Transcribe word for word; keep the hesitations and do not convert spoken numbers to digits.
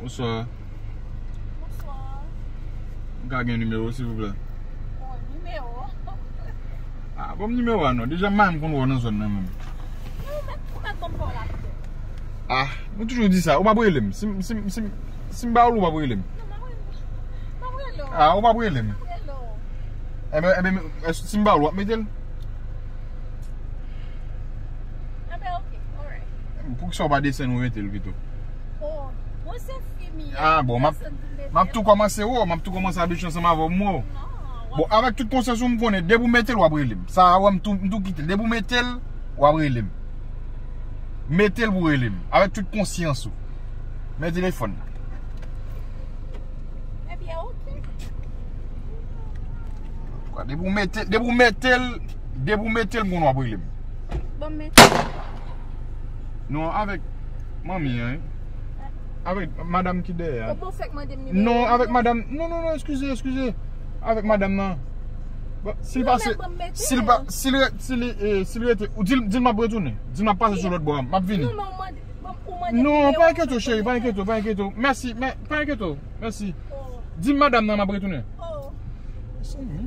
Bonswa. Bonswa. M ka gen nimewo, silvouplè? Bon, nimewo. Ah, bon, nimewo a non. Deja, m pa menm konn wè w nan zòn nan menm. Non, ou mèt, ou mèt ban m pa w la, pito. Ah, mwen toujou di sa. Ou p ap rele m. Si, m- si, m- si, m- si m ba w, ou p ap rele m. Non, m ap rele w. M ap rele w. Ah, ou p ap rele m. M ap rele w. Ebyen, ebyen, si m ba w, w ap mete l? Ebyen, ok, alright. Poukisa w pa desann ou mete l pito? Oh, mwen se fi m ye. Ah, bon, m ap, Desann pou mete m ap tou kòmanse wo, m ap tou kòmanse abitye ansanm avè w mwen. Non, Bon, avèk tout konsyans ou, m konnen, depi w mete l, w ap rele m. Sa a, wè, m tou, m tou kite l. Depi w mete l, w ap rele m. Mete l pou w rele m. Avèk tout konsyans ou. Men telefòn nan. Ebyen, ok. Kwa, depi w mete, depi w mete l, depi w mete l, bon, w ap rele m. Bon, mete. Non, avèk manmi an, wi. Avèk madanm ki dèyè a. Ou bon fèk mande m nimewo. Non, avèk madanm. Non, non, non, eskize, eskize. Avèk madanm nan. Bon, si l Non, pase, men bon, mete. Si l pa, si l re- si li, eh, si l rete, ou di l, di l m ap retounen. Di l m ap pase sou lòt bò a. M ap vini. Non, men ou mande, bon, ou mande m Non, nimewo, pa enkyete w, mwen cheri, pa mete. Enkyete w, pa enkyete w. Mèsi, men pa enkyete w. Mèsi. Oh, Di m madanm nan m ap retounen. Oh. Mèsi, men.